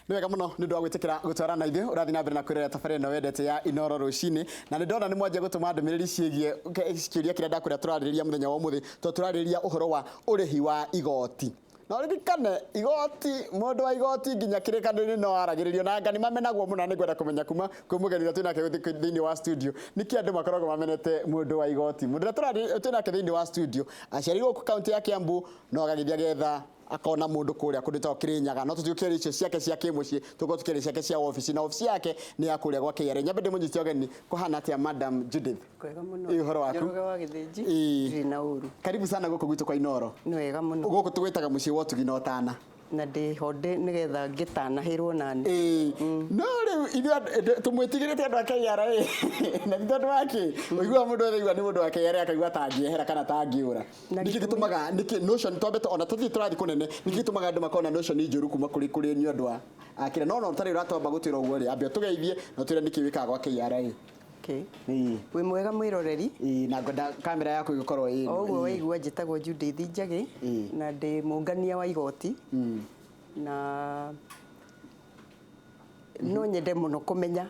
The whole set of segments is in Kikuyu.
Nĩ wega mũno nĩ ũndũ wa gwĩtĩkĩra gũtwarana na ithuĩ. Ũrathiĩ na mbere na kwĩrorera tabarĩra ĩno wendete ya Inooro rũcinĩ, na nĩ ndona nĩ mwanjia gũtũma ndũmĩrĩri ciĩgiĩ kĩũria kĩrĩa ndakwĩra tũrarĩrĩria mũthenya wa ũmũthĩ, tondũ tũrarĩrĩria ũhoro wa ũrĩhi wa igoti. Na ũririkane igoti, mũndũ wa igoti nginya kĩrĩkanĩro-inĩ no aragĩrĩrio, na anga nĩ mamenagwo mũno, na nĩ ngwenda kũmenya kuma kwĩ mũgeni ũrĩa twĩ nake thĩinĩ wa studio nĩkĩ andũ makoragwo mamenete mũndũ wa igoti. Mũndũ ũrĩa twĩ nake thĩinĩ wa studio aciarirwo gũkũ kaũntĩ ya Kiambu, no agagĩthiĩ agetha akona mũndũ kũrĩa kũndũ gwĩtagwo Kĩrĩnyaga. No tũtigũkĩaria icio ciake cia kĩmũciĩ, tũgũkorwo tũkĩaria ciake cia wabici, na wabici yake nĩ ya kũrĩa gwa KRA. Nyambe ndĩmũnyite ũgeni. Kũhana atĩa, Madam Judith? Kwega mũno. Ĩ, ũhoro waku? Njoroge wa Gĩthĩnji. Ĩĩ. Ndirĩ na ũru. Karibu sana gũkũ gwitũ kwa Inooro. Nĩ wega mũno. Gũkũ tũgwĩtaga mũciĩ wa ũtugi na ũtana. Na ndĩ ho ndĩ nĩgetha ngĩtanahĩrwo nani. Ĩĩ. No rĩu ithuĩ tũmwĩtigĩrĩte andũ a KRA na ti tondũ wa kĩ, ũiguaga mũndũ wothe aigua nĩ mũndũ wa KRA akaigua ta angĩehera kana ta angĩũra. Na Nĩkĩ gĩtũmi- gĩtũmaga, nĩkĩ notion, twambe ona tũthiĩ tũrathiĩ kũnene, nĩkĩ gĩtũmaga andũ makorwo na notion njũru kuma kũrĩ kũrĩ nĩ andũ a kĩrĩa? No tarĩu ũratwamba gũtwĩra ũguo rĩ, ambe ũtũgeithie na ũtwĩre nĩkĩ wĩkaga gwa KRA. Okay. Ĩĩ. Wĩ mwega mwĩroreri. Ĩĩ, na ngwenda kamera yaku ĩgĩkorwo ĩ O ũguo waigua, njĩtagwo Judith Njagĩ na ndĩ mũngania wa igoti, na no nyende mũno kũmenya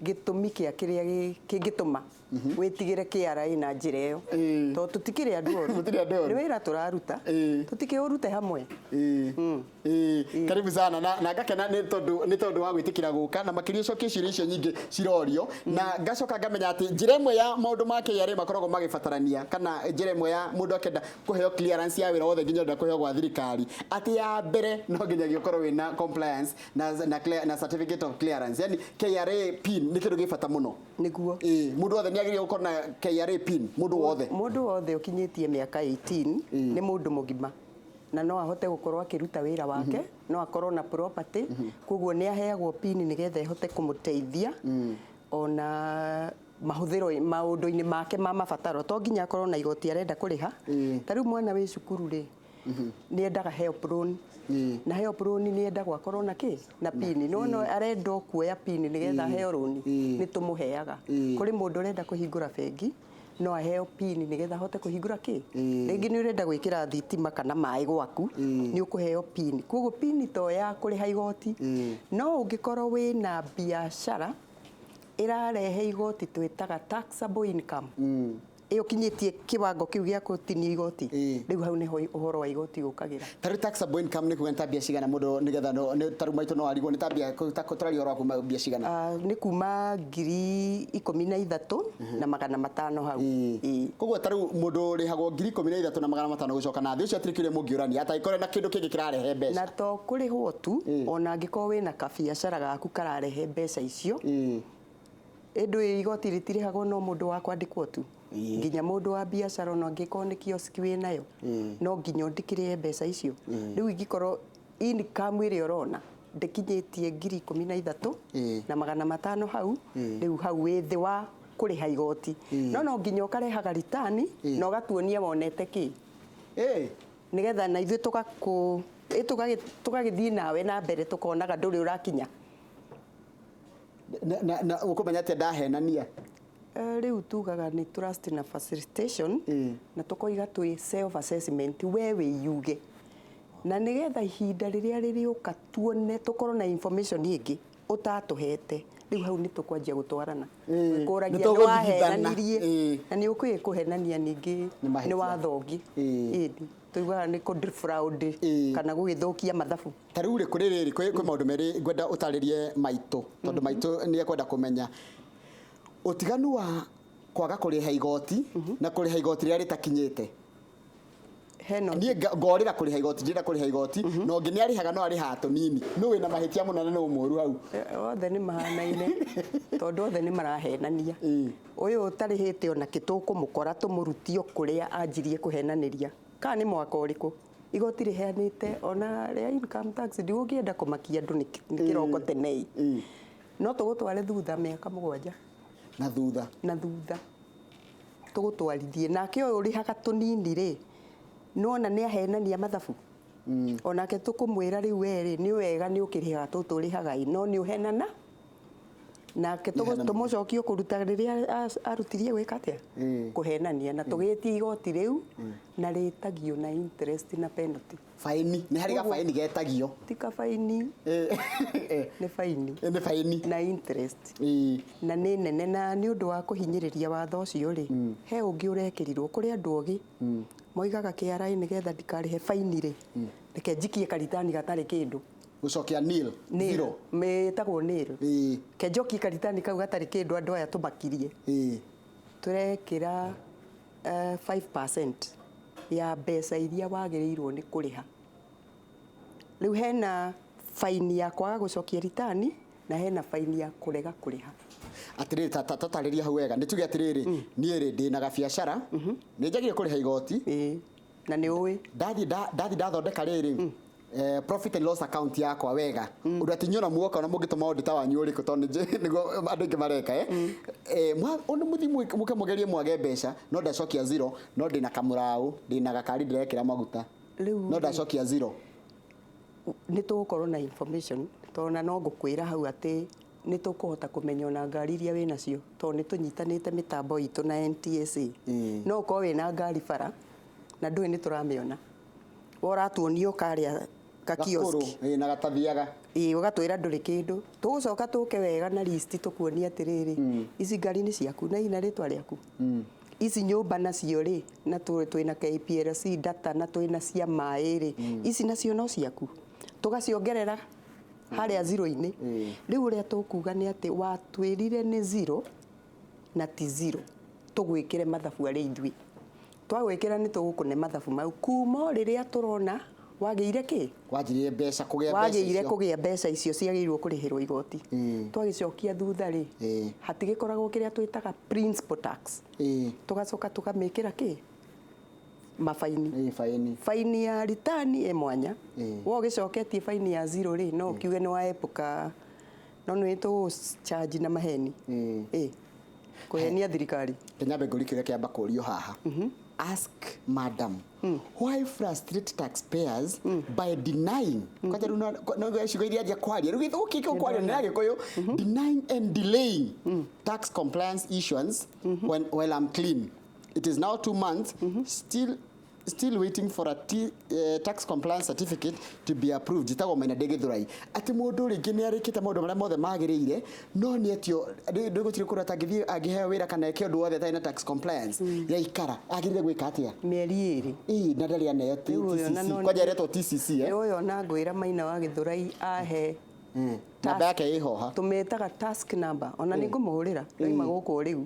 gĩtũmi kĩa kĩrĩa kĩngĩtũma wĩtigĩre KRA na njĩra ĩyo, tondũ tũtikĩrĩ andũ oru. Mũtirĩ andũ oru. Nĩ wĩra tũraruta, tũtikĩũrute hamwe. Ĩĩ. Karibu sana, na ngakena nĩ tondũ wa gwĩtĩkĩra gũka na makĩria ũcokie ciũria icio nyingĩ cirorio, na ngacoka ngamenya atĩ njĩra ĩmwe ya maũndũ ma KRA makoragwo magĩbatarania, kana njĩra ĩmwe ya mũndũ akĩenda kũheo clearance ya wĩra wothe, nginya ũrenda kũheo gwa thirikari, atĩ ya mbere no nginyagia ũkorwo wĩna compliance na certificate of clearance, yani KRA PIN nĩ kĩndũ gĩ bata mũno. Nĩguo. Ĩĩ, mũndũ wothe nĩ agĩrĩire gũkorwo na KRA PIN, mũndũ wothe? Mũndũ wothe ũkinyĩtie mĩaka 18 nĩ mũndũ mũgima na no ahote gũkorwo akĩruta wĩra wake, no akorwo na property, koguo nĩ aheagwo PIN nĩgetha ĩhote kũmũteithia ona mahũthĩro maũndũ-inĩ make ma mabataro. To nginya akorwo na igoti arenda kũrĩha. Ta rĩu mwana wĩ cukuru rĩ, nĩ endaga HELB loan, na HELB loan nĩ endagwo akorwo na kĩ na PIN. No arenda o kuoya PIN nĩgetha aheo loan, nĩ tũmũheaga. Kũrĩ mũndũ ũrenda kũhingũra bengi, no aheo PIN nĩgetha ahote kũhingũra kĩ. Rĩngĩ nĩ ũrenda gwĩkĩra thitima kana maĩ gwaku, nĩ ũkũheo PIN. Koguo PIN to ya kũrĩha igoti, no ũngĩkorwo wĩna biacara ĩrarehe igoti twĩtaga taxable income, ĩyo kinyĩtie kĩwango kĩu gĩa gũtinio igoti, rĩu hau nĩho ũhoro wa igoti ũkagĩra. Ta rĩu taxable income nĩ kuga nĩ ta mbia cigana mũndũ, nĩgetha ta rĩu maitũ no arigwo nĩ ta mbia tũraria ũhoro wa kuma mbia cigana? Ah, nĩ kuma 13,500 hau. Ĩĩ. Koguo ta rĩu mũndũ ũrĩhagwo 13,500 gũcoka na thĩ, ũcio hatirĩ kĩũria mũngĩũrania atangĩkorwo na kĩndũ kĩngĩ kĩrarehe mbeca. Na to kũrĩhwo tu, ona angĩkorwo wĩna kabiacara gaku kararehe mbeca icio. Ĩndũ igoti rĩtirĩhagwo no mũndũ wa kwandĩkwo tu, nginya mũndũ wa biacara, ona angĩkorwo nĩ kioski wĩnayo, no nginya ũndikĩrĩre mbeca icio. Rĩu ingĩkorwo income ĩrĩa ũrona ndĩkinyĩtie 13,500 hau, rĩu hau wĩ thĩ wa kũrĩha igoti, no nginya ũkarehaga ritani na ũgatuonia wonete kĩ, nĩgetha na ithuĩ tũgakũ tũgagĩthiĩ nawe na mbere, tũkonaga ndũrĩ ũrakinya. Na ũkũmenya atĩa ndahenania? Rĩu tugaga nĩ trust na facilitation, na tũkoiga twĩ self assessment, we wĩyuge, na nĩgetha ihinda rĩrĩa rĩrĩũka tuone tũkorwo na information ĩngĩ ũtatũhete, rĩu hau nĩ tũkwanjia gũtwarana. Kũragia nĩ nĩ tũgũthigithana. Wahenanirie na nĩ ũkũĩ kũhenania ningĩ. Nĩ mahĩtia. Nĩ wathongi. Ĩni tũiguaga nĩ kũ defraud kana gũgĩthũkia mathabu. Ta rĩu rĩ, kũrĩ rĩrĩ, kwĩ maũndũ merĩ ngwenda ũtarĩrie maitũ, tondũ maitũ nĩ ekwenda kũmenya ũtiganu wa kwaga kũrĩha igoti na kũrĩha igoti rĩrĩa rĩtakinyĩte. Hena Niĩ ngorĩra kũrĩha igoti, ndĩrenda kũrĩha igoti, na ũngĩ nĩ arĩhaga no arĩhaga tũnini. Nũ wĩna mahĩtia mũno na nũ mũũru hau? Othe nĩ mahanaine, tondũ othe nĩ marahenania. Ũyũ ũtarĩhĩte ona kĩ, tũkũmũkora tũmũrutio kũrĩa anjirie kũhenanĩria, kana nĩ mwaka ũrĩkũ igoti rĩheanĩte ona rĩa income tax. Ndigũkĩenda kũmakia andũ nĩ kĩroko tene, no tũgũtware thutha mĩaka 7. Na thutha. Na thutha tũgũtwarithie. Nake ũyũ ũrĩhaga tũnini rĩ, nona nĩ ahenania mathabu, onake tũkũmwĩra rĩu we rĩ, nĩ wega nĩ ũkĩrĩhaga tũtũ ũrĩhaga ĩ, no nĩ ũhenana. Nake Nĩ tũmũcokie kũruta rĩrĩa arutirie gwĩka atĩa? Kũhenania na tũgĩtie igoti rĩu na rĩtagio na interest na penalty. Faini nĩ harĩ gabaini getagio. Ti kabaini. Nĩ faini. Nĩ faini. Na interest. Na nĩ nene, na nĩ ũndũ wa kũhinyĩrĩria watho ũcio rĩ, he ũngĩ ũrekĩrirwo kũrĩ andũ ogĩ moigaga KRA nĩgetha ndikarĩhe faini rĩ, reke njikie karitani gatarĩ kĩndũ. Gũcokia nil. Nil. Zero. Mĩtagwo nil. Ke njokie karitani kau gatarĩ kĩndũ andũ aya tũmakirie. Tũrekĩra 5% ya mbeca iria wagĩrĩirwo nĩ kũrĩha. Rĩu hena faini ya kwaga gũcokia ritani na hena faini ya kũrega kũrĩha. Atirĩrĩ, tatarĩria hau wega. Nĩ tuge atĩrĩrĩ, niĩ rĩ ndĩna gabiacara, nĩ njagire kũrĩha igoti. Na nĩ ũĩ. Ndathi ndathondeka rĩrĩ profit and loss account yakwa wega, ũndũ atĩ inyuĩ ona muoka ona mũngĩtũma auditor wanyu ũrĩkũ, tondũ nĩguo andũ aingĩ mareka, ũndũ mũthiĩ mũke mũgerie mwage mbeca, no ndacokia zero, no ndĩna kamũraũ, ndĩna gakari ndĩrekĩra maguta, Rĩu no ndacokia zero. Nĩ tũgũkorwo na information, tondũ na no ngũkwĩra hau atĩ nĩ tũkũhota kũmenya ona ngari iria wĩ nacio, tondũ nĩ tũnyitanĩte mĩtambo itũ na NTSA. No ũkorwo wĩna ngari bara na ndũĩ nĩ tũramĩona, we ũratuonio karĩa gakioski. Gakũrũ, na gatathiaga. Ĩĩ, ũgatwĩra ndũrĩ kĩndũ. Tũgũcoka tũke wega na list tũkuonie atĩrĩrĩ, ici ngari nĩ ciaku na ina rĩtwa rĩaku, ici nyũmba nacio rĩ, na twĩna KPLC data na twĩna cia maĩ rĩ, ici nacio no ciaku, tũgaciongerera harĩa zero-inĩ. Rĩu ũrĩa tũkuga nĩ atĩ watwĩrire nĩ zero na ti zero, tũgwĩkĩre mathabu arĩ ithuĩ twagwĩkĩra nĩ tũgũkũne mathabu mau kuma o rĩrĩa tũrona wagĩire kĩ. Wanjirire mbeca kũgĩa mbeca wagĩire icio. Kũgĩa mbeca icio ciagĩrĩirwo kũrĩhĩrwo igoti. Twagĩcokia thutha rĩ, hatigĩkoragwo kĩrĩa twĩtaga principal tax. Tũgacoka tũkamĩkĩra kĩ mabaini. Faini. Faini ya ritani ĩ mwanya. We ũgĩcoketie faini ya zero rĩ, no ũkiuge nĩ waepuka, no nĩ tũgũcharge na maheni. Kũhenia thirikari. Kenyambe ngũri kĩrĩa kĩamba kũrio haha. Ask madam, why frustrate taxpayers by denying, kwanja rĩu no ciugo iria anjia kwaria rĩu gĩthũngũ kĩngĩ kwaria nĩ na Gĩkũyũ, denying and delaying tax compliance issuance when while I'm clean. It is now 2 months, still waiting for a tax compliance certificate to be approved. Njĩtagwo Maina ndĩ Gĩthũrai. Atĩ mũndũ rĩngĩ nĩ arĩkĩte maũndũ marĩa mothe magĩrĩire, no nĩ etio ndũgũtirĩ kũrĩa atangĩthiĩ angĩheo wĩra kana eke ũndũ wothe atarĩ na tax compliance yaikara, agĩrĩire gwĩka atĩa? Mĩeri 2. Ĩĩ, na ndarĩ aneo Rĩu ũyũ na TCC. no Kwanja ĩretwo TCC. Ũyũ ona ngwĩra Maina wa Gĩthũrai ahe Namba yake ĩho ha? Tũmĩtaga task number, ona nĩ ngũmũhũrĩra ndaima gũkũ rĩu.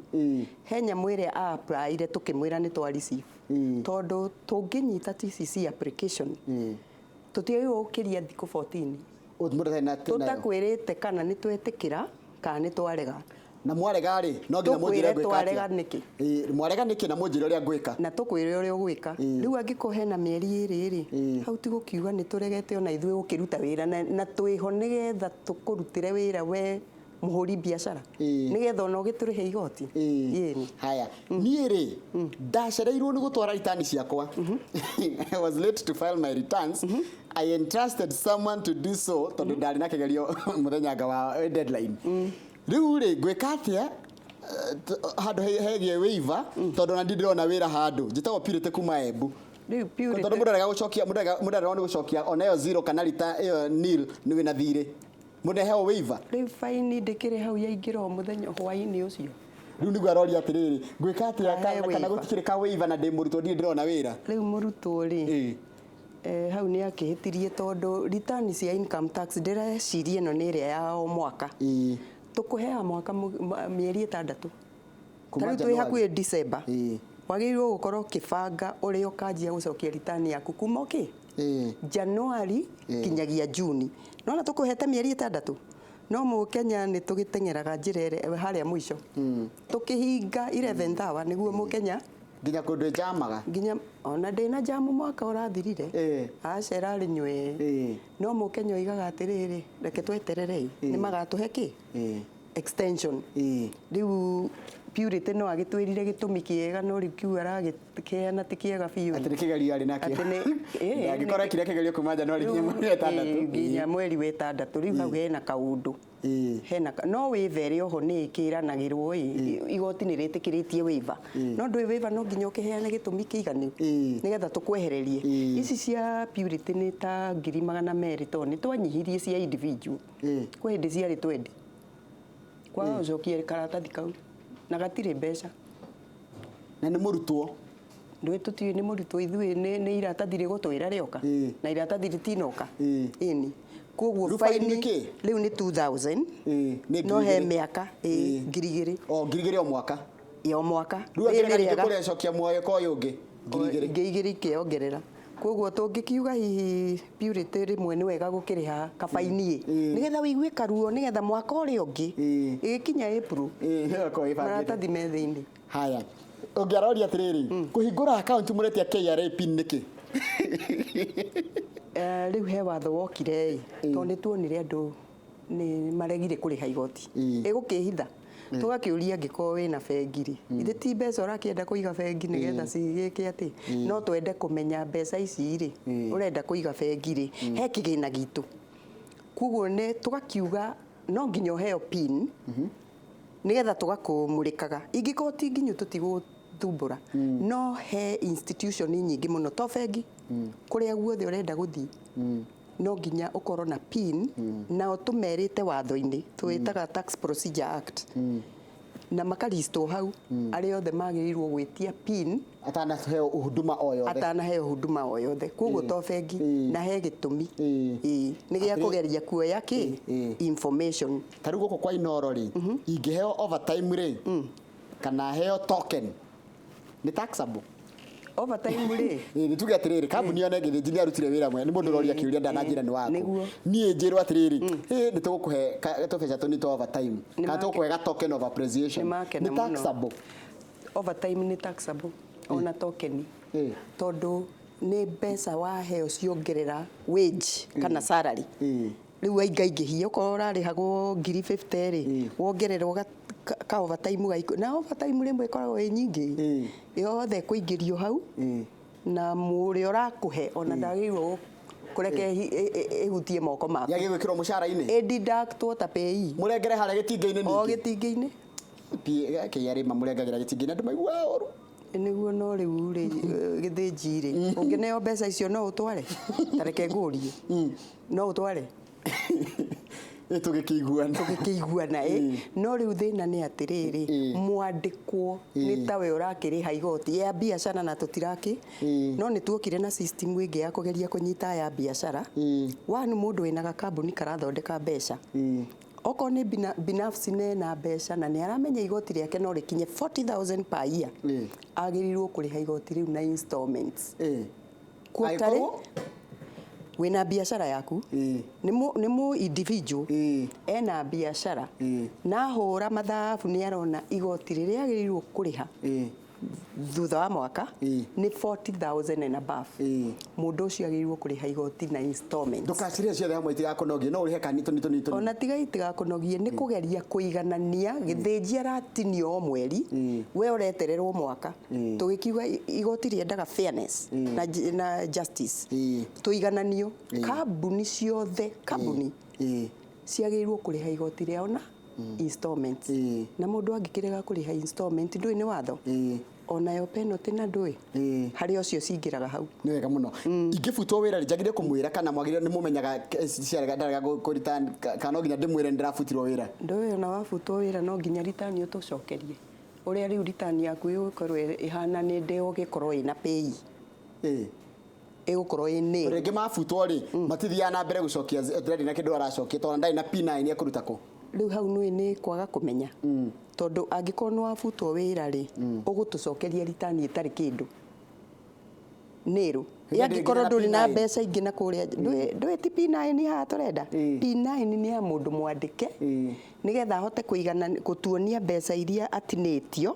He nyamũ ĩrĩa a-applyire tũkĩmwĩra nĩ twa receive, tondũ tũngĩnyita TCC application tũtiagĩrĩirwo gũkĩria thikũ 14 Mũndũ atarĩ nayo. Tũtakwĩrĩte kana nĩ twetĩkĩra kana nĩ twarega. Na mwarega rĩ, no nginya mũnjĩre Tũkwĩre ngwĩka twarega atĩa. Nĩkĩ. Ĩĩ, mwarega nĩkĩ na mũnjĩre ũrĩa ngwĩka. Na tũkwĩre ũrĩa ũgwĩka. Rĩu angĩkorwo hena mĩeri 2 rĩ, hau ti gũkiuga nĩ tũregete ona ithuĩ gũkĩruta wĩra na twĩho nĩgetha tũkũrutĩre wĩra we mũhũri biacara, nĩgetha ona ũgĩtũrĩhe igoti. Ĩni. Haya, niĩ rĩ ndacereirwo nĩ gũtwara ritani ciakwa. I was late to file my returns. I entrusted someone to do so tondũ ndarĩ na kĩgerio mũthenya wa deadline. Rĩu rĩ ngwĩka atĩa handũ hegie waiver, tondũ ona ndirĩ ndĩrona wĩra handũ? Njĩtagwo Purity kuma Embu. Rĩu Purity, tondũ mũndũ arega gũcokia, mũndũ arega nĩ gũcokia ona ĩyo zero kana rita ĩyo nil, nĩ wĩna thirĩ, mũndũ aheo waiver. Rĩu faini ndĩkĩrĩ hau yaingĩra o mũthenya hwaĩ-inĩ ũcio. Rĩu nĩguo aroria atĩrĩrĩ, ngwĩka atĩa Ahe kana waiver. gũtikĩrĩ ka waiver na ndĩ mũrutwo, ndirĩ ndĩrona wĩra. Rĩu mũrutwo rĩ, hau nĩ akĩhĩtirie, tondũ return cia income tax ndĩreciria ĩno nĩ ĩrĩa ya o mwaka. Tũkũheaga mwaka mĩeri 6. Kuma Ta rĩu twĩ January. hakuhĩ December. Wagĩrĩirwo gũkorwo ũkĩbanga ũrĩa ũkanjia gũcokia return yaku kuma ũkĩ January kinyagia Juni. Nona tũkũhete mĩeri 6, no mũkenya nĩ tũgĩteng'eraga njĩra ĩrĩa harĩa mũico tũkĩhinga 11th hour nĩguo mũkenya. Nginya kũndũ njamaga. Nginya ona ndĩna jamu mwaka ũrathirire. Acera rĩnywe. No mũkenya oigaga atĩrĩrĩ, reke twetererei nĩ magatũhe kĩ extension. Rĩu Purity no agĩtwĩrire gĩtũmi kĩega, no rĩu kiu aragĩkĩheana ti kĩega biũ. Atĩ nĩ kĩgerio arĩ nakĩo. Atĩ nĩ- ĩĩ, Angĩkorwo ekire kĩgerio kuma Januari nginya mweri wa ĩtandatũ. Nginya mweri wa ĩtandatũ, rĩu hau hena kaũndũ. Hena no waiver ĩrĩ oho nĩ ĩkĩranagĩrwo ĩ, igoti nĩ rĩtĩkĩrĩtie waiver, no ndũĩ waiver no nginya ũkĩheane gĩtũmi kĩiganu nĩgetha tũkwehererie. Ici cia Purity nĩ ta 200,000, tondũ nĩ twanyihirie cia individual. Kwĩ hĩndĩ ciarĩ 20, kwaga gũcokia karatathi kau na gatirĩ mbeca. Na nĩ mũrutwo. Ndũĩ tũtiũĩ nĩ mũrutwo, ithuĩ nĩ iratathi rĩgũtwĩra rĩoka na iratathi rĩtinoka. Ĩni koguo Rĩu faini nĩ kĩ? Rĩu nĩ 2000. Nĩ No he 2,000. mĩaka 2,000. O 2,000 o mwaka. Ya o mwaka. Rĩu Rĩrĩ angĩrega ningĩ rĩega. kũrĩcokia mwaka ũyũ ũngĩ 2,000. 2,000 ikĩongerera, koguo tũngĩkiuga hihi Purity rĩmwe nĩ wega gũkĩrĩha kabaini ĩ, nĩgetha wĩigue karuo, nĩgetha mwaka ũrĩa ũngĩ ĩgĩkinya April Ĩgakorwo ĩbangĩte. Maratathi me thĩinĩ. Haya, ũngĩ aroria atĩrĩrĩ, kũhingũra akaunti mũretia KRA PIN nĩkĩ? Rĩu he watho wokire ĩ, tondũ nĩ tuonire andũ nĩ maregire kũrĩha igoti, ĩgũkĩhitha, tũgakĩũria angĩkorwo wĩna bengi rĩ, ithe ti mbeca ũrakĩenda kũiga bengi nĩgetha cigĩke atĩ no twende kũmenya mbeca ici rĩ ũrenda kũiga bengi rĩ, he kĩgĩna gitũ. Koguo nĩ tũgakiuga no nginya ũheo PIN nĩgetha tũgakũmũrĩkaga, ingĩkorwo ti nginyu tũtigũthumbũra. No he institution nyingĩ mũno, to bengi, kũrĩa guothe ũrenda gũthiĩ no nginya ũkorwo na PIN. Nao tũmerĩte watho-inĩ twĩtaga Tax Procedure Act, na makaristwo hau arĩa othe magĩrĩirwo gwĩtia PIN atanaheo huduma o yothe. Atanaheo huduma o yothe. Koguo to bengi, na he gĩtũmi. Ĩĩ, nĩ gĩa kũgeria kuoya kĩ information. Ta rĩu gũkũ kwa Inoro rĩ, ingĩheo overtime rĩ, kana heo token, nĩ taxable? Overtime rĩ? Ĩĩ, nĩ tuge atĩrĩrĩ, kambuni yone Gĩthĩnji nĩ arutire wĩra mwega, nĩ mũndũ ũroria kĩũria ndananjĩra nĩ waku. Niĩ njĩrwo atĩrĩrĩ, ĩ nĩ tũgũkũhe tũbeca tũnini twa overtime Nĩ kana tũgũkũhe ga token of appreciation, Nĩ makena nĩ mũno. taxable? Overtime nĩ taxable, ona token, tondũ nĩ mbeca waheo ciongerera wage kana salary. Rĩu waingaingĩhia, okorwo ũrarĩhagwo 50,000 rĩ, wongererwo ka overtime na overtime rĩmwe ĩkoragwo ĩ nyingĩ, yothe ĩkũingĩrio hau, na mũrĩa ũrakũhe ona ndagĩrĩirwo kũreke ĩhutie moko maku. Yagĩ gwĩkĩrwo mũcara-inĩ. Ĩdeductwo ta pay. Mũrengere harĩa gĩtingĩ-inĩ O ningĩ. gĩtingĩ-inĩ. KRA mamũrengagĩra gĩtingĩ-inĩ, andũ maiguaga ũru. Nĩguo, no rĩu rĩ, Gĩthĩnji rĩ, ũngĩneo mbeca icio no ũtware? Ta reke ngũrie, no ũtware? Ĩ, tũgĩkĩiguana. Tũgĩkĩiguana ĩ, no rĩu thĩna nĩ atĩrĩrĩ, mwandĩkwo nĩ tawe ũrakĩrĩha igoti ya biacara na tũtirakĩ. No nĩ tuokire na system ĩngĩ ya kũgeria kũnyita aya biacara. One, mũndũ wĩna gakambuni karathondeka mbeca, okorwo nĩ binafsi nena mbeca na nĩ aramenya igoti rĩake no rĩkinye 40,000 per year, agĩrĩirwo kũrĩha igoti rĩu na installments. Quarterly. Angĩkorwo? Wĩna biacara yaku, nĩ mũ individual, ena biacara, na ahũra mathabu nĩ arona igoti rĩrĩa agĩrĩirwo kũrĩha thutha wa mwaka nĩ 40,000 and above, mũndũ ũcio agĩrĩirwo kũrĩha igoti na installments. Ndũgacirĩhe ciothe hamwe itigakũnogie, no ũrĩhe kani tũnini tũnini tũnini. Ona tiga itigakũnogie, nĩ kũgeria kũiganania. Gĩthĩnji aratinio o mweri, we ũretererwo mwaka. Tũgĩkiuga igoti rĩendaga fairness na justice, tũigananio. Kambuni ciothe, kambuni ciagĩrĩirwo kũrĩha igoti rĩao na installments. Na mũndũ angĩkĩrega kũrĩha installment, ndũĩ nĩ watho, onayo penalty na ndũĩ harĩ ũcio cingĩraga hau. Nĩ wega mũno. Ingĩbutwo wĩra rĩ, njagĩrĩire kũmwĩra kana mwagĩrĩire nĩ mũmenyaga ciarega ndarega kũ return, kana no nginya ndĩmwĩre nĩ ndĩrabutirwo wĩra? Ndũĩ ona wabutwo wĩra no nginya return ũtũcokerie. Ũrĩa rĩu return yaku ĩgũkorwo ĩhana nĩ ndĩ ũgĩkorwo ĩna pay, ĩgũkorwo ĩ nil. Rĩngĩ mabutwo rĩ, matithiaga na mbere gũcokia, ndarĩ na kĩndũ aracokia tondũ ndarĩ na P9, ekũruta kũ? Rĩu hau nĩ kwaga kũmenya, tondũ angĩkorwo nĩ wabutwo wĩra rĩ, ũgũtũcokeria return ĩtarĩ kĩndũ nĩrũ. Hĩndĩ Angĩkorwo ĩngĩ na ndũrĩ na P9. mbeca ingĩ na kũrĩa ndũĩ ti P9 haha tũrenda. P9 nĩ ya mũndũ mwandĩke nĩgetha ahote kũigana gũtuonia mbeca iria atinĩtio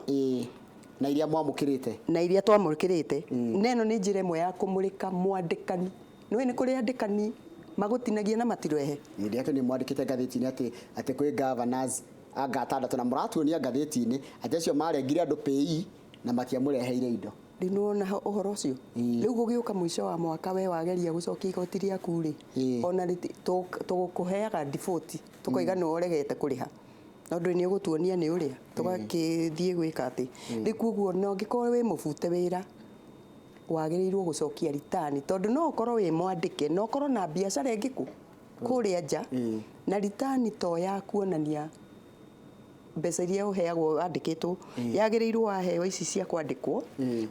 Na iria mwamũkĩrĩte. Na iria twamũkĩrĩte. Na ĩno nĩ njĩra ĩmwe ya kũmũrĩka mwandĩkani. Nĩũĩ nĩ kũrĩ andĩkani magũtinagia na matirehe. Hĩndĩ yake nĩ mwandĩkĩte ngathĩti-inĩ atĩ kwĩ governors Anga 6 na mũratuonia ngathĩti-inĩ atĩ acio marengire andũ PAYE na matiamũreheire indo. Rĩu nĩwona ũhoro ũcio. Rĩu gũgĩũka mũico wa mwaka we wageria gũcokia igoti rĩaku rĩ, ona tũgũkũheaga default, tũkoiga nĩwe ũregete kũrĩha, no ndũrĩ nĩ ũgũtuonia nĩ ũrĩa tũgakĩthiĩ gwĩka atĩ. Rĩu koguo no ũngĩkorwo wĩ mũbute wĩra wagĩrĩirwo gũcokia return, tondũ no ũkorwo wĩ mwandĩke na ũkorwo na biacara ĩngĩ kũ kũrĩa nja, na return to ya kuonania mbeca iria ũheagwo wandĩkĩtwo, yagĩrĩirwo waheo ici cia kwandĩkwo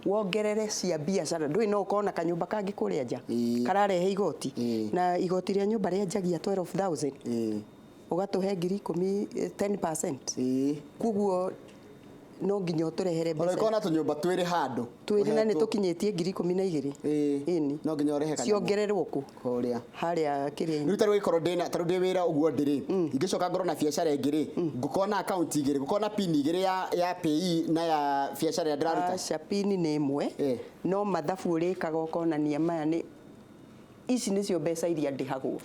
wongerere cia biacara. Ndũĩ no ũkorwo na kanyũmba kangĩ kũrĩa nja kararehe igoti, na igoti rĩa nyũmba rĩanjagia 12,000, ũgatũhe 10,000, 10%. Koguo no nginya ũtũrehere Ona mbeca ũkorwo na tũnyũmba twĩrĩ handũ twĩrĩ na nĩ ũhetwo. tũkinyĩtie 12,000. Ĩni. No nginya ũrĩhe kanyamũ Ciongererwo kũ kũrĩa harĩa kĩrĩa-inĩ. Rĩu tarĩu ĩkorwo ndĩna tarĩu ndĩ wĩra ũguo ndĩrĩ, ingĩcoka ngorwo na biacara ĩngĩ rĩ, ngũkorwo na account igĩrĩ, ngũkorwo na pin igĩrĩ ya PAYE na ya biacara ĩrĩa ndĩraruta. Aca, pin nĩ ĩmwe, no mathabu ũrĩkaga ũkonania maya nĩ ici nĩcio mbeca iria ndĩhagwo,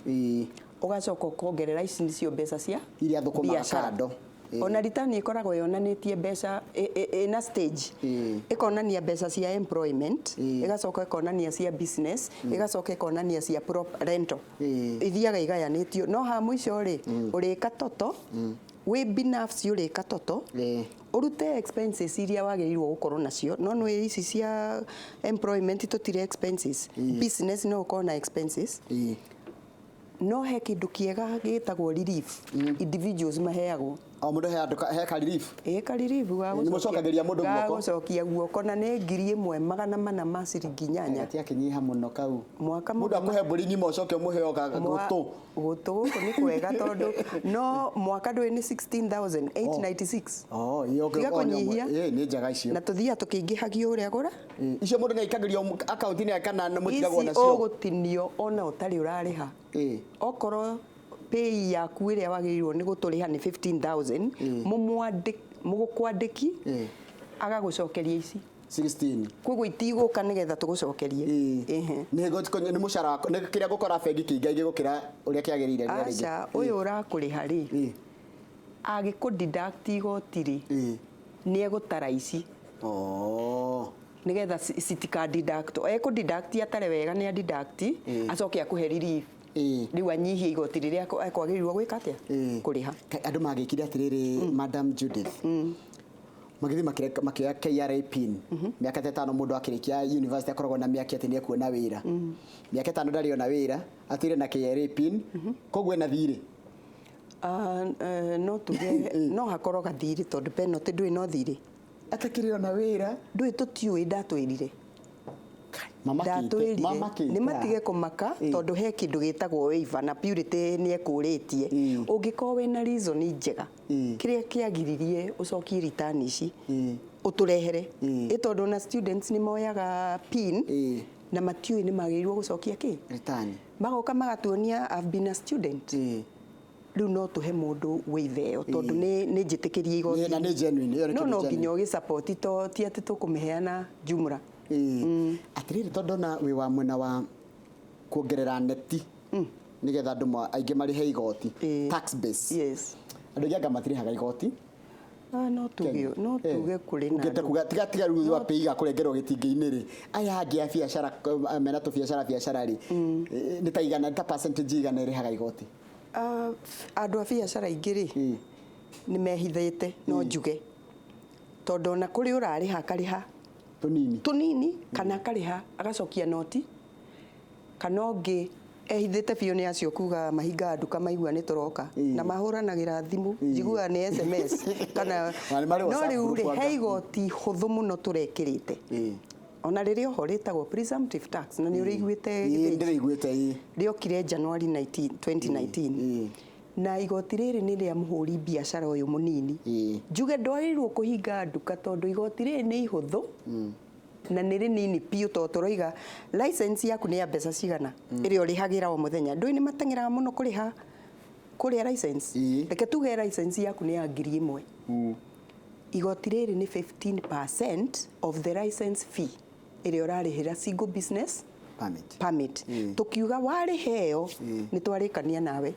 ũgacoka ũkongerera ici nĩcio mbeca cia Iria thũkũmaga biacara. kando. Ona return ĩkoragwo yonanĩtie mbeca ĩna stage, ĩkonania mbeca cia employment, ĩgacoka ĩkonania cia business, ĩgacoka ĩkonania cia rental. Ithiaga igayanĩtio, no ha mũico rĩ, ũrĩka total wĩ binafsi, ũrĩka total ũrute expenses iria wagĩrĩirwo gũkorwo nacio, no nĩ ici cia employment tũtirĩ expenses. Business no ũkorwo na expenses. No he kĩndũ kĩega gĩtagwo relief, individuals maheagwo. O mũndũ he andũ he ka relief. Ĩ, ka relief ga Nĩ mũcokagĩria mũndũ guoko? Gũcokia guoko, na nĩ 1,408. Gatiakĩnyiha mũno kau. Mwaka Mũndũ mũgima. akũhe mbũri ng'ima ũcoke ũmũhe o gũtũ. Gũtũ gũkũ nĩ kwega, tondũ no mwaka ndũĩ nĩ 16,896. Oh, iyo. Tiga kũnyihia. Nĩ njega icio. Na tũthiaga tũkĩingĩhagio ũrĩa gũra. Icio mũndũ nĩ aikagĩrio akaunti-inĩ yake kana nĩ mũtigagwo Ici nacio? ũgũtinio ona ũtarĩ ũrarĩha. Okorwo pay yaku ĩrĩa wagĩrĩirwo nĩ gũtũrĩha nĩ 15,000, mũgũkwandĩki agagũcokeria ici. 16. Koguo itigũka nĩgetha tũgũcokerie. Ĩhĩ. Nĩ mũcara waku, nĩ kĩrĩa ngũkora bengi kĩingaingĩ gũkĩra ũrĩa kĩagĩrĩire rĩrĩa rĩngĩ. Aca, ũyũ ũrakũrĩha rĩ, agĩkũ deduct igoti rĩ, nĩ egũtara ici nĩgetha citika deduct. Ekũ deduct atare wega, nĩ a deduct, acoke akũhe relief. Rĩu anyihie igoti rĩrĩa ekwagĩrĩirwo gwĩka atĩa, kũrĩha. Kaĩ andũ magĩkire atĩrĩrĩ, Madam Judith, magĩthiĩ makĩoya KRA PIN mĩaka ta 5, mũndũ akĩrĩkia university akoragwo na mĩaka atĩ nĩ ekuona wĩra, mĩaka 5 ndarĩ ona wĩra, atire na KRA PIN, koguo ena thirĩ. Ah, no tuge no hakorwo gathirĩ, tondũ penalty ndũĩ no thirĩ. Atakĩrĩ ona wĩra. Ndũĩ, tũtiũĩ, ndatwĩrire. Mamakĩte. Ndatwĩrire. Mamakĩte. Nĩ matige kũmaka, tondũ he kĩndũ gĩtagwo waiver na Purity nĩ ekũrĩtie. Ũngĩkorwo wĩna reason njega, kĩrĩa kĩagiririe ũcokie return ici, ũtũrehere. Ĩ tondũ ona students nĩ moyaga PIN na matiũĩ nĩ magĩrĩirwo gũcokia kĩ. Return. Magoka magatuonia, "I've been a student." Rĩu no tũhe mũndũ waiver ĩyo, tondũ nĩ njĩtĩkĩrie igoti. Na nĩ genuine, ĩyo nĩ No kĩndũ no genuine. nginya ũgĩsupport, to ti atĩ tũkũmĩheana jumla. Atĩrĩrĩ, tondũ na wĩ wa mwena wa kuongerera neti nĩgetha andũ aingĩ marĩhe igoti, tax base, andũ aingĩ anga matirĩhaga igoti. Ah, no tuge, no tuge kũrĩ na Ungĩte andũ. kuga tiga rĩu wa pay gakũrengerwo gĩtingĩ-inĩ rĩ, aya angĩ a biacara, mena tũbiacara biacara rĩ, nĩ ta igana, ta percentage igana ĩrĩhaga igoti? Ah, andũ a biacara aingĩ rĩ, nĩ mehithĩte, no njuge, tondũ ona kũrĩ ũrarĩha akarĩha Tũnini. Tũnini, kana akarĩha agacokia noti, kana ũngĩ ehithĩte biũ nĩ acio kuga mahingaga nduka maigua nĩ tũroka, na mahũranagĩra thimũ, njiguaga nĩ SMS kana Na nĩ marĩ no WhatsApp rĩu group rĩ, anga. he igoti hũthũ mũno tũrekĩrĩte, ona rĩrĩ oho rĩtagwo presumptive tax, na nĩ ũrĩiguĩte? Ĩĩ, ndĩrĩiguĩte, ĩĩ. Rĩokire January 19, 2019. Na igoti rĩrĩ nĩ rĩa mũhũri biacara ũyũ mũnini. Njuge ndwagĩrĩirwo kũhinga nduka, tondũ igoti rĩrĩ nĩ ihũthũ na nĩ rĩnini biũ, tondũ tũroiga license yaku nĩ ya mbeca cigana ĩrĩa ũrĩhagĩra o mũthenya. Ndũĩ nĩ mateng'eraga mũno kũrĩha kũrĩa license. Reke tuge license yaku nĩ ya 1,000. Igoti rĩrĩ nĩ 15% of the license fee ĩrĩa ũrarĩhĩra single business permit. Permit. Tukiuga warĩha ĩyo, nĩ twarĩkania nawe.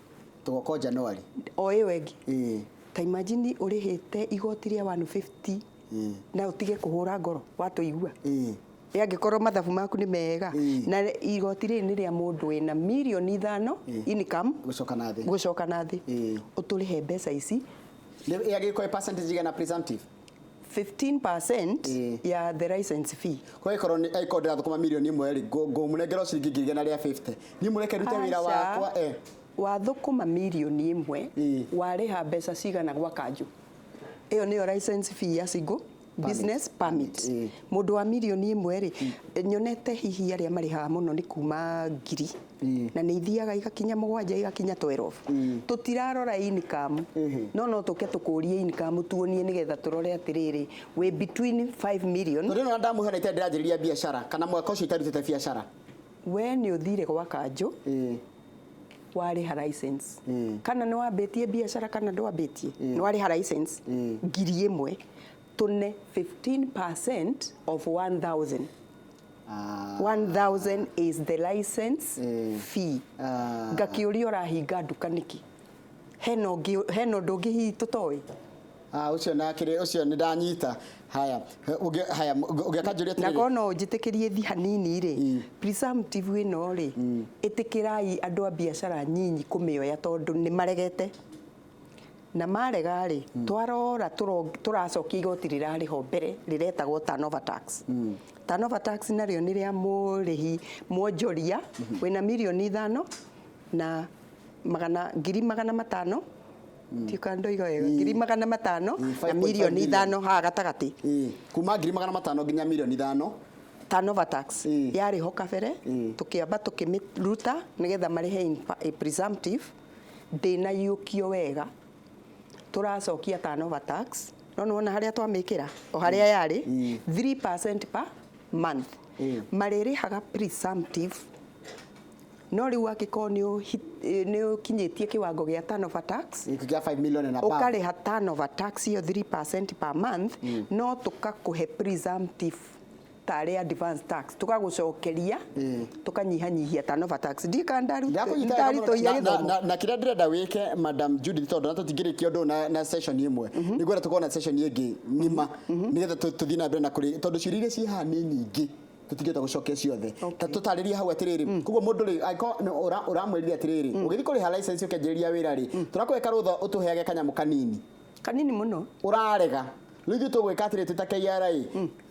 Tũgoka January. O ĩyo ĩngĩ. Ta imagine ũrĩhĩte igoti rĩa 150 na ũtige kũhũra ngoro watũigua. Angĩkorwo mathabu maku nĩ mega, na igoti rĩrĩ nĩ rĩa mũndũ wĩna mirioni 5 income gũcoka na thĩ. Gũcoka na thĩ. Ũtũrĩhe mbeca ici. Yagĩkorwo percentage igana presumptive? 15% ya the license fee. Kwa ĩkorwo nĩ angĩkorwo ndĩrathũkũma 1 mirioni rĩ, ngũmũnengera o ciringi 150,000, niĩ mũreke ndute wĩra Aca. wakwa. Wathũkũma 1 mirioni warĩha mbeca cigana gwa kanjũ? Ĩyo nĩyo license fee ya single business permit. Mũndũ wa 1 mirioni rĩ, nyonete hihi arĩa marĩhaga mũno nĩ kuma ngiri na nĩ ithiaga igakinya 7, igakinya 12. Tũtirarora income, no tũke tũkũrie income, tuonie nĩgetha tũrore atĩrĩrĩ, wĩ between 5 million. Tondũ ĩno ndamũhe na itarĩ ndĩranjĩrĩria biacara, kana mwaka ũcio itarutĩte biacara. We nĩ ũthire gwa kanjũ, warĩha license, kana nĩ wambĩtie biacara kana ndwambĩtie, nĩ warĩha license 1,000, tũne 15% of 1000. 1000 is the license fee. Ngakĩũria, ũrahinga nduka nĩkĩ? Hena hena ũndũ ũngĩ hihi tũtoĩ? Ah, ũcio nakĩrĩ ũcio nĩ ndanyita. Haya, haya, ũngĩakanjũria Na atĩrĩrĩ. korwo no ũnjĩtĩkĩrie thi hanini rĩ, presumptive ĩno rĩ, ĩtĩkĩrai andũ a biacara nyinyi kũmĩoya, tondũ nĩ maregete, na marega rĩ, twarora tũracokia igoti rĩrarĩ ho mbere rĩretagwo turnover tax. Turnover tax narĩo nĩ rĩa mũrĩhi mwonjoria wĩna 5 mirioni na magana 500,000, ndiũka ndoiga wega, 500,000 na 5.5 mirioni million. 5 haha gatagatĩ. Kuma 500,000 nginya 5 mirioni. Turnover tax yarĩ ho kabere, tũkĩamba tũkĩmĩruta nĩgetha marĩhe presumptive. Ndĩnaiyũkio wega, tũracokia turnover tax, no nĩwona harĩa twamĩkĩra o harĩa yarĩ, 3% per month marĩrĩhaga presumptive. No rĩu angĩkorwo nĩ ũkinyĩtie kĩwango gĩa turnover tax, gĩa 5 million and above, ũkarĩha turnover tax iyo 3% per month, no tũkakũhe presumptive tarĩ advance tax, tũkagũcokeria, tũkanyihanyihia turnover tax. Ndika Ndakũnyita wega mũno. ndaritũhia gĩthomo. Na kĩrĩa ndĩrenda wĩke, Madam Judith, tondũ na tũtingĩrĩkia ũndũ ũyũ na session ĩmwe, nĩngwenda tũkorwo na session ĩngĩ ng'ima nĩgetha tũthiĩ na mbere na kũrĩ, tondũ ciũria iria ciĩ haha nĩ nyingĩ, tũtingĩhota gũcokia ciothe. Ta tũtarĩrie hau atĩrĩrĩ, koguo mũndũ rĩ, angĩkorwo nĩ ũramwĩrire atĩrĩrĩ, ũgĩthiĩ kũrĩha license ũkĩanjĩrĩria wĩra rĩ, tũrakũhe karũtha ũtũheage kanyamũ kanini. Kanini mũno. Ũrarega. Rĩu ithuĩ tũgwĩka atĩrĩ, twĩ ta KRA,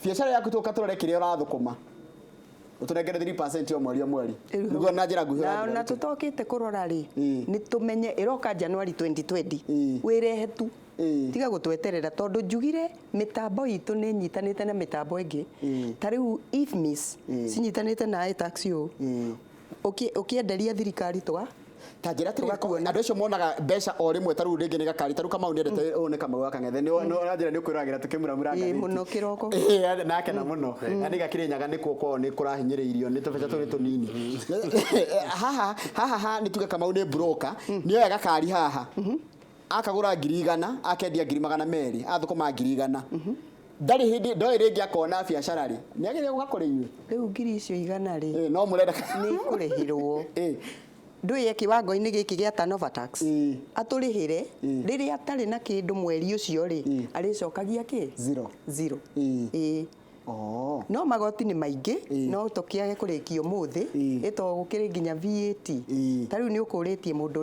biacara yaku tũka tũrore kĩrĩa ũrathũkũma, ũtũnengere 3% o mweri o mweri, nĩguo na njĩra nguhĩ na ũranjĩra na atĩa? Tũtokĩte kũrora rĩ, nĩ tũmenye ĩroka January 2020. Wĩrehe tu, tiga gũtweterera, tondũ njugire mĩtambo itũ nĩ ĩnyitanĩte na mĩtambo ĩngĩ. Ta rĩu IFMIS cinyitanĩte na iTax ũũ, ũkĩenderia thirikari twa Ta njĩra atĩrĩrĩ, Tũgakuona. Andũ acio monaga mbeca o rĩmwe, ta rĩu rĩngĩ nĩ gakari, ta rĩu Kamau nĩendete ũyũ, nĩ Kamau wa Kang'ethe, nĩ ũranjĩra nĩ ũkwĩroragĩra tũkĩmuramura ngathĩti. Mũno kĩroko. Ĩĩ, na akena mũno, na nĩ gakĩrĩ nyaga nĩ kuo kwao nĩ kũrahinyĩrĩirio nĩ tũbeca tũrĩ tũnini haha haha haha. Nĩ tuge Kamau nĩ broker, nĩ oya gakari haha, akagũra 100,000, akendia 200,000, athũkũma 100,000, ndarĩ hĩndĩ ndoĩ rĩngĩ akona biacara rĩ, nĩ agĩrĩire gũka kũrĩ inyuĩ? Rĩu 100,000 rĩ, Ĩĩ, no mũrenda nĩ ikũrĩhĩrwo. Ndũĩ kĩwango-inĩ gĩkĩ gĩa turnover tax, atũrĩhĩre rĩrĩa atarĩ na kĩndũ mweri ũcio rĩ, arĩcokagia kĩ? Zero. Zero. Ĩĩ. Oh. No magoti nĩ maingĩ, no tũkĩage kũrĩkia ũmũthĩ, ĩto gũkĩrĩ nginya VAT. Ta rĩu nĩ ũkũrĩtie mũndũ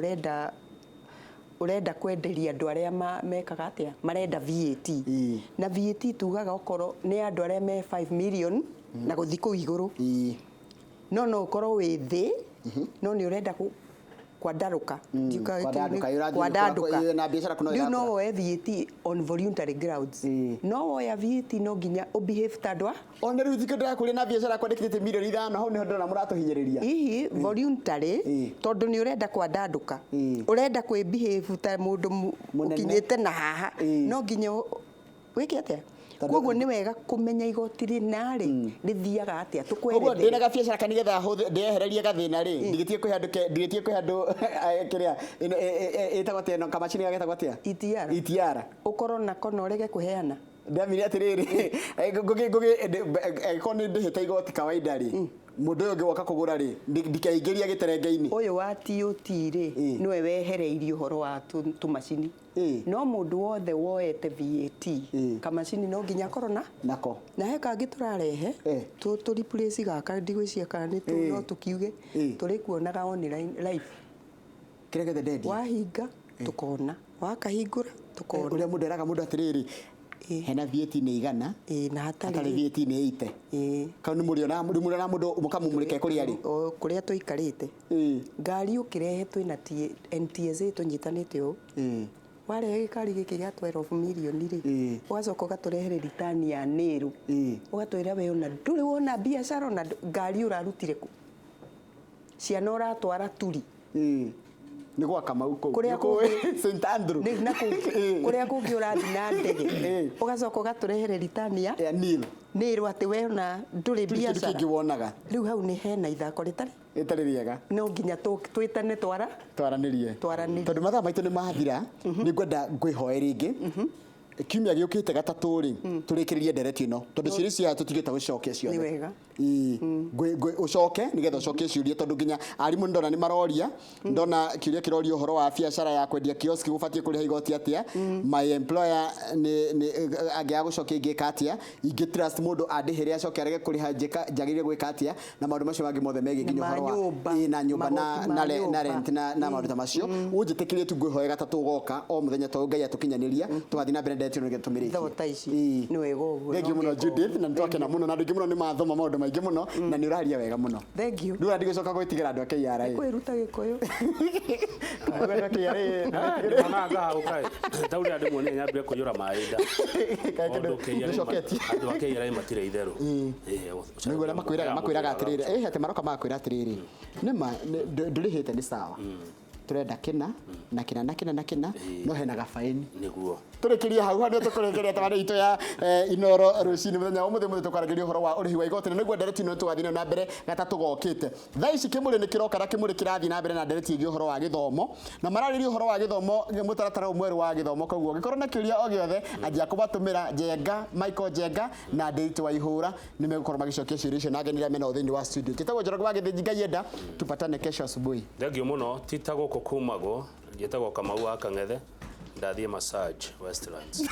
ũrenda kwenderia andũ arĩa mekaga atĩa, marenda VAT. Na VAT tugaga okorwo nĩ andũ arĩa me 5 million na gũthiĩ kũu igũrũ. No ũkorwo wĩ thĩ, no nĩ ũrenda kwandarũka. Ndiũĩ Kwandandũka, ĩrathiĩ kwandandũka. Na biacara kuno Rĩu no ĩrakũra. woe VAT on voluntary grounds. No woya VAT no nginya ũbehave ta andũ a Ona rĩu thikũ ndĩrakũria na biacara kwandĩkithĩtie 5 mirioni, hau nĩho ndĩrona mũratũhinyĩrĩria. Hihi voluntary, tondũ nĩ ũrenda kwandandũka, ũrenda kwĩ behave ta mũndũ Mũnene. ũkinyĩte na haha, no nginya wĩke atĩa? Koguo nĩ wega kũmenya igoti rĩna rĩ rĩthiaga atĩa, Koguo tũkwerethere. ndĩna gabiacara ka nĩgetha ndĩehererie gathĩna rĩ, ndigĩtie kwĩ handũ ndigĩtie kwĩ handũ kĩrĩa ĩtagwo atĩa, ĩno kamacini getagwo atĩa? ETR. ETR. Ũkorwo nako na ũrege kũheana. Ndamire atiriri, ngugi ngugi, angĩkorwo nĩ ndĩhĩte igoti kawaida rĩ, mũndũ ũyũ ũngĩ woka kũgũra rĩ, ndikeingĩria gĩterenge-inĩ. Ũyũ wa TOT rĩ, nĩwe wehereirie ũhoro wa tũmacini. No mũndũ wothe woete VAT, kamacini no nginya akorwo na nako. Na he kangĩ tũrarehe tũ replace gaka, ndigwĩciria kana nĩ tũ no tũkiuge tũrĩkuonaga online live. Kĩrĩa gĩothe ndendia. Wahinga tũkona, wakahingũra tũkona. Ũrĩa mũndũ eraga mũndũ atĩrĩrĩ, hena VAT nĩ 100, na hatarĩ hatarĩ VAT nĩ 80. Kau nĩ mũrĩona, nĩ mũrĩona mũndũ mũkamũmũrĩke kũrĩa rĩ. O kũrĩa tũikarĩte. Ngari ũkĩrehe twĩna NTSA tũnyitanĩte ũũ. Warehe gĩkari gĩkĩ gĩa 12 mirioni rĩ, ũgacoka ũgatũrehere ritani ya nĩrũ. Ũgatwĩra we ona ndũrĩ wona biacara, ona ngari ũrarutire kũ? Ciana ũratwara turi. Nĩ gwa Kamau kũu. Kũrĩa Nĩ kũu kũngĩ- St Andrew. Nĩ na kũu. Kũrĩa kũngĩ ũrathiĩ na ndege. Ũgacoka ũgatũrehere ritani ya Ya nil. nĩrũ atĩ we ona ndũrĩ Ndũrĩ kĩndũ biacara. kĩngĩ wonaga. Rĩu hau nĩ hena ithako rĩtarĩ Ĩtarĩ rĩega. No nginya twĩtane twara. Twaranĩrie. Twaranĩrie. Tondũ mathaa maitũ nĩ mathira, nĩ ngwenda ngwĩhoe rĩngĩ. Kiumia gĩũkĩte gatatũ rĩ, tũrĩkĩrĩrie ndereti ĩno, tondũ ciũria cia tũtigĩte gũcokia ciothe. Nĩ wega. Ĩĩ. Ũcoke nĩgetha ũcokie ciũria, tondũ nginya arimũ ndona nĩ maroria, ndona kĩũria kĩroria ũhoro wa biacara ya kwendia kioski gũbatiĩ kũrĩha igoti atĩa, my employer nĩ angĩaga gũcokia ingĩka atĩa, ingĩ trust mũndũ andĩhĩre acoke arege kũrĩha njagĩrĩire gwĩka atĩa, na maũndũ macio mangĩ mothe megiĩ nginya Na ũhoro wa manyũmba, Ĩĩ, na nyũmba magoti ma na nyũmba. rent na maũndũ ta macio. Ũnjĩtĩkĩrie tu ngwĩhoe gatatũ ũgoka o mũthenya tondũ Ngai atũkinyanĩria, tũgathiĩ na mbere ndereti ĩno nĩgetha tũmĩrĩkie. Thota ici. Ĩĩ. Nĩ wega ũguo. Thengiũ mũno No ngeka Judith, ũguo. na nĩtwakena mũno, na andũ aingĩ mũno nĩ mathoma maũndũ maingĩ mũno, na nĩ ũraria wega mũno. Thank you. Rĩu ndigũcoka gwĩtigĩra andũ a KRA. Kwĩruta Gĩkũyũ. Andũ a KRA. Ndĩmonaga ngahagũka ĩ. Ta ũrĩa ndĩmuonire nyambire kũiyũra maĩ nda. Kaĩ kĩndũ Tondũ KRA gĩcoketie. andũ a KRA matirĩ itherũ. Nĩguo ũrĩa makwĩraga atĩrĩrĩ, atĩ maroka magakwĩra atĩrĩrĩ, nĩma ndũrĩhĩte nĩ sawa, tũrenda kĩna na kĩna na kĩna na kĩna, no hena gabaini. Nĩguo. Tũrĩkĩrie hau harĩa tũkũrĩkĩria tabarĩra itũ ya Inoro rũcinĩ mũthenya wa ũmũthĩ. Mũthĩ tũkwaragĩria ũhoro wa ũrĩhi wa igoti, na nĩguo ndereti ĩno tũgathiĩ na mbere gatatũ gokĩte. Thaa ici kĩmũrĩ nĩ kĩroka, na kĩmũrĩ kĩrathiĩ na mbere na ndereti ĩgiĩ ũhoro wa gĩthomo, na mararĩria ũhoro wa gĩthomo, mũtaratara ũyũ mwerũ wa gĩthomo. Koguo ũngĩkorwo na kĩũria o gĩothe, anjia kũmatũmĩra Njenga, Michael Njenga na Ndiritu wa Ihũra nĩ megũkorwo magĩcokia ciũria icio na ageni arĩa mena thĩinĩ wa studio. Njĩtagwo Njoroge wa Gĩthĩnji, Ngai enda tupatane kesho asubuhi. Thengiũ mũno, ti ta gũkũ kumagwo, njĩtagwo Kamau wa Kang'ethe, ndathiĩ massage Westlands.